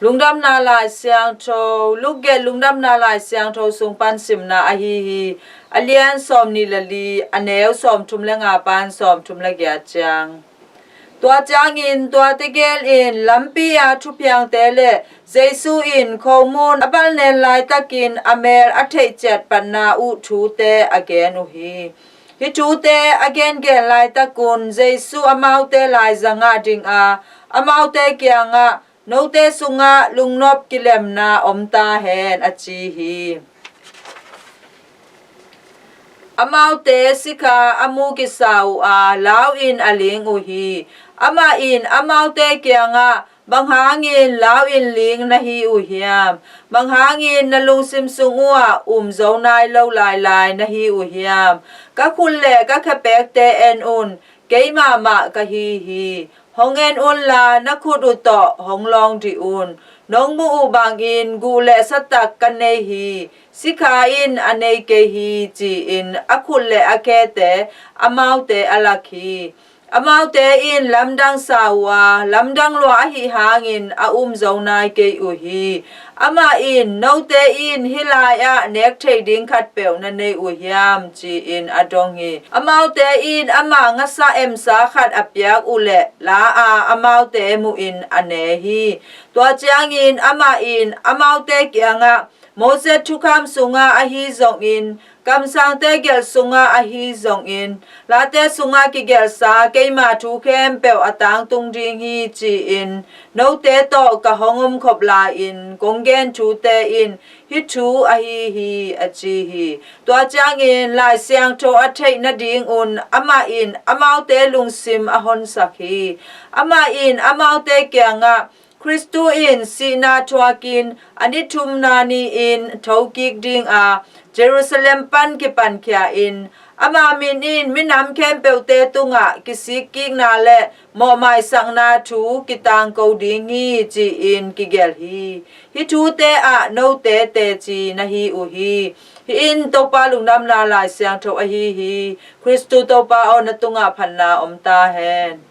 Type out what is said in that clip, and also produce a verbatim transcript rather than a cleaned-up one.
Lungdamna Lai Siangtho, Luke Lungdamna Lai Siangtho sung pan simna ahi hi. A lian sawmnih le li, a neu sawmthum le nga pan sawmthum le giat ciang. Tua ciangin tuate gel in lampi a thuphiangte le Jesu in khomun a balnen laitakin a mel a theihciat patna uh thute a gen uh hi. Hih thute a gengen laitakun Jesu amaute laizangah dinga amaute kiangah, "Note sungah lungnop kilemna om ta hen," a ci hi. Amaute sikha a mu kisa uh a, lau in a ling uh hi. Amah in amaute kiangah, "Bang hangin lau in ling na hi uh hiam? Bang hangin na lungsim sung uhah um zo nai lo lailai na hi uh hiam? Ka khut le ka khepekte en un, keimah mah ka hi hi. Hong en unla, na khut uh tawh hong lawng dih un. Nong muh uh bangin guh le satak ka nei hi. Sikha in a nei kei hi," ci-in a khut le a khete amaute a lak hi. Amaute in lamdang sa uh a, lamdang lua ahi hangin a um zo nai kei uh hi. Amah in, "Note in hih lai-ah nek thei ding khatpeuh na nei uh hiam?" ci-in a dong hi. Amaute in amah ngasa emsa khat a piak uh leh la a, amaute muhin a ne hi. Tua ciangin amah in amaute kiangah, "Moses thukham sungah ahi zongin, kamsangte gelh sungah ahi zongin, late sungah kigelhsa keima thu khempeuh a tangtung ding hi, ci-in note tawh ka hong omkhop lai-in kong gen thute in hih thu ahi hi," a ci hi. Tua ciangin Lai Siangtho a theih nadingun amah in amaute lungsim a honsak hi. Amah in amaute kiangah, "Khristu in sihna thuakin a ni thumna ni-in thokik dinga Jerusalem pan kipankhia-in ama min in minam khempeuhte tungah kisikkikna le mawhmaisakna thu kitangko ding hi," ci-in kigelh hi. Hih thute ah note teci na hi uh hi. Hih in Topa Lungdamna Lai Siangtho ahi hi. Khristu Topa aw, na tungah phatna om ta hen.